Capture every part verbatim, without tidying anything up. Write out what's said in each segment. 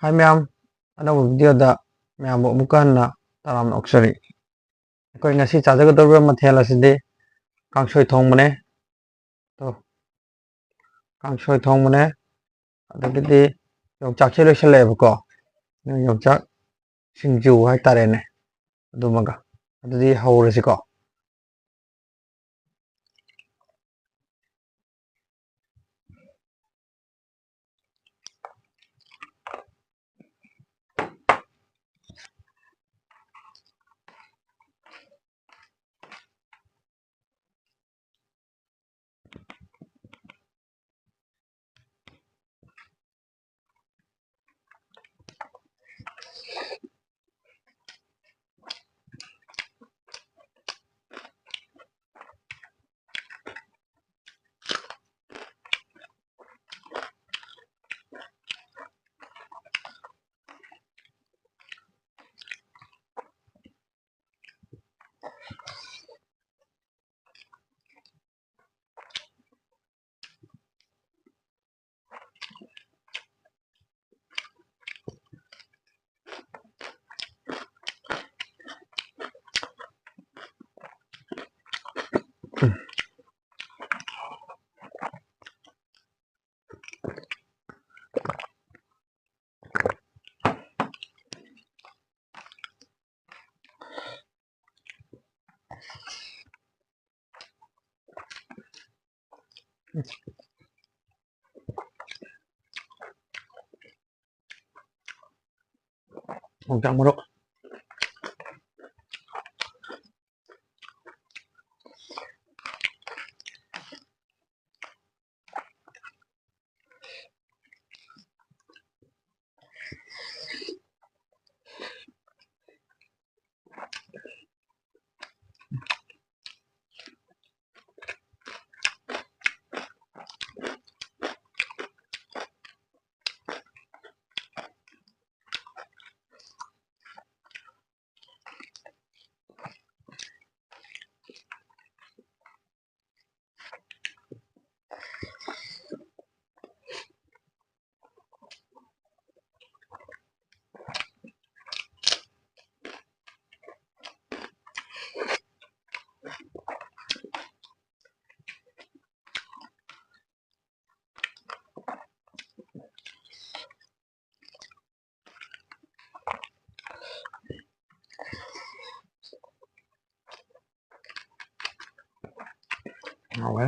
ꯍꯥꯏ ꯃꯌꯥꯝ, ꯑꯅꯧꯕ ꯚꯤꯗꯤꯑꯣꯗ ꯃꯌꯥꯝꯕꯨ ꯑꯃꯨꯛꯀ ꯍꯟꯅ ꯇꯔꯥꯝꯅ ꯑꯣꯛꯆꯔꯤ꯫ ꯑꯩꯈꯣꯏ ꯉꯁꯤ ꯆꯥꯖꯒꯗꯧꯔꯤꯕ ꯃꯊꯦꯜ ꯑꯁꯤꯗꯤ ꯀꯥꯡꯁꯣꯏ ꯊꯣꯡꯕꯅꯦ꯫ ꯇꯣ, ꯀꯥꯡꯁꯣꯏ ꯊꯣꯡꯕꯅꯦ꯫ ꯑꯗꯒꯤꯗꯤ ꯌꯣꯡꯆꯥꯛꯁꯦ ꯂꯣꯏꯁꯤꯜꯂꯛꯑꯦꯕꯀꯣ, ꯌꯣꯡꯆꯥꯛ ꯁꯤꯡꯖꯨ ꯍꯥꯏꯇꯥꯔꯦꯅꯦ, ꯑꯗꯨꯃꯒ꯫ ꯑꯗꯨꯗꯤ ꯍꯧꯔꯁꯤꯀꯣ꯫ ꯌꯣꯡꯆꯥꯛ ꯃꯔꯨ꯫ ꯍꯥꯎꯋꯦ꯫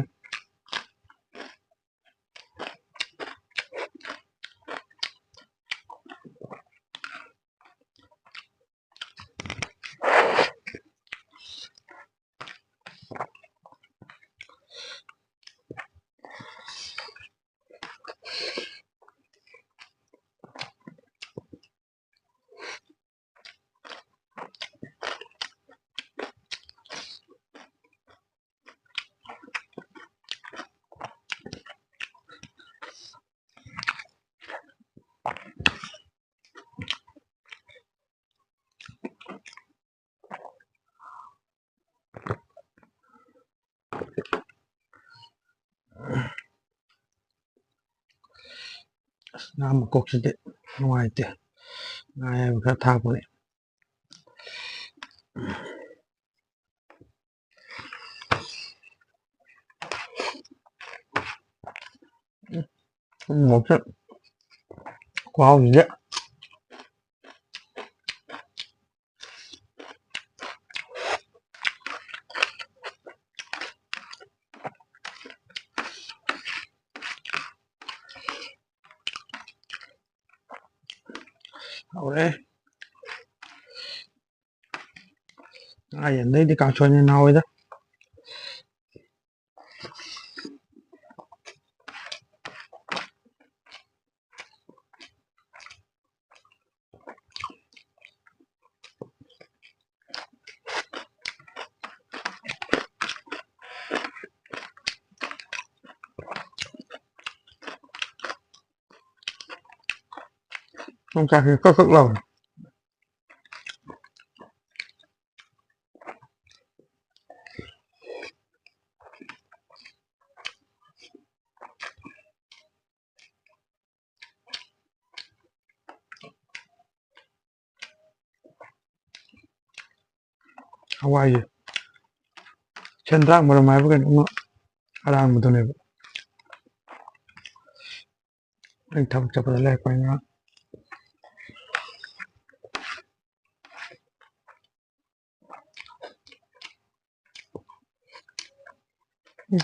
ꯑꯁ, ꯉꯥ ꯃꯀꯣꯛꯁꯤꯗꯤ ꯅꯨꯡꯉꯥꯏꯇꯦ꯫ ꯉꯥ ꯑꯌꯥꯏꯕ ꯈꯔ ꯊꯥꯛꯄꯅꯦ꯫ ꯎꯝ, ꯃꯣꯔꯣꯛꯁꯦ ꯈꯨꯍꯥꯎꯁꯤꯗꯤ꯫ ꯍꯥꯎꯔꯦ꯫ ꯉꯥ ꯌꯦꯟꯗꯩꯗꯤ ꯀꯥꯡꯁꯣꯏꯅ ꯍꯦꯟꯅ ꯍꯥꯎꯋꯤꯗ꯫ ꯌꯣꯡꯆꯥꯛꯁꯤ ꯀꯛ ꯀꯛ ꯂꯥꯎꯋꯦ꯫ ꯍꯋꯥꯏꯁꯦ ꯁꯦꯟꯗ꯭ꯔꯥꯡ ꯃꯔꯨꯝ ꯍꯥꯏꯕ ꯀꯩꯅꯣ ꯑꯃ ꯑꯔꯥꯡꯕꯗꯨꯅꯦꯕ꯫ ꯑꯩ ꯊꯕꯛ ꯆꯠꯄꯗ ꯂꯩꯔꯛꯄꯅꯤꯅ꯫ ꯎꯝ꯫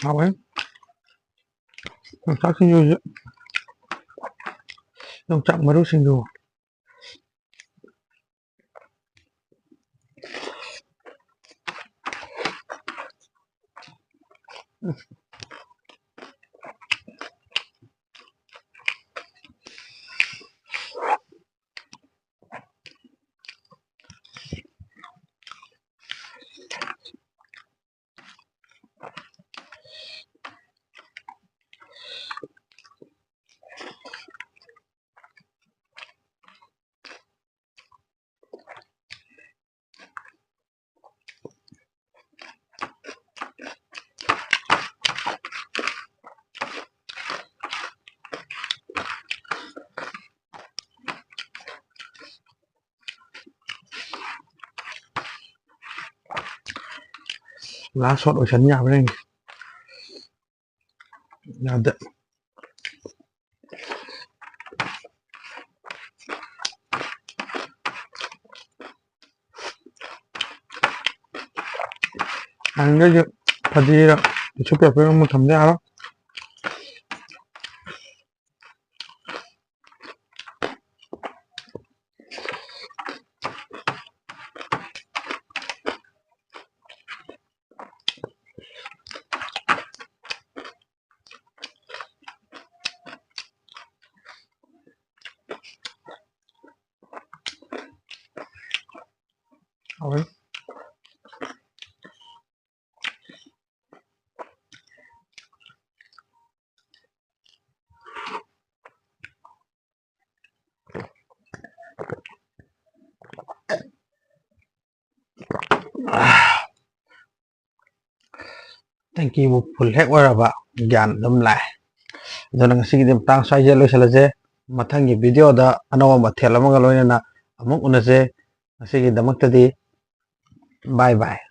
ꯍꯥꯎꯋꯦ꯫ ꯌꯣꯡꯆꯥꯛ ꯁꯤꯡꯖꯨꯁꯨ꯫ ꯌꯣꯡꯆꯥꯛ ꯃꯔꯨ ꯁꯤꯡꯖꯨ꯫ Last shot ꯑꯣꯏꯁꯟ ꯌꯥꯕ꯭ꯔꯥ ꯌꯦꯡꯒꯦ꯫ ꯌꯥꯗꯦ꯫ ꯑꯗꯨꯗꯩꯗꯤ ꯐꯗꯤꯗ tissue paper ꯑꯃ ꯊꯝꯗ ꯌꯥꯔꯣꯏ꯫ ꯍꯥꯎꯋꯦ꯫ ꯇꯦꯡꯀꯤꯕꯨ full ꯍꯦꯛ ꯑꯣꯏꯔꯕ ꯒ꯭ꯌꯥꯟ ꯑꯗꯨꯝ ꯂꯥꯛꯑꯦ꯫ ꯑꯗꯨꯅ ꯉꯁꯤꯒꯤꯗꯤ ꯃꯇꯥꯡ ꯁ꯭ꯋꯥꯏꯗ ꯂꯣꯏꯁꯤꯜꯂꯁꯦ꯫ ꯃꯊꯪꯒꯤ video ꯗ ꯑꯅꯧꯕ ꯃꯊꯦꯜ ꯑꯃꯒ ꯂꯣꯏꯅꯅ ꯑꯃꯨꯛ ꯎꯅꯁꯦ꯫ ꯉꯁꯤꯒꯤꯗꯃꯛꯇꯗꯤ bye bye꯫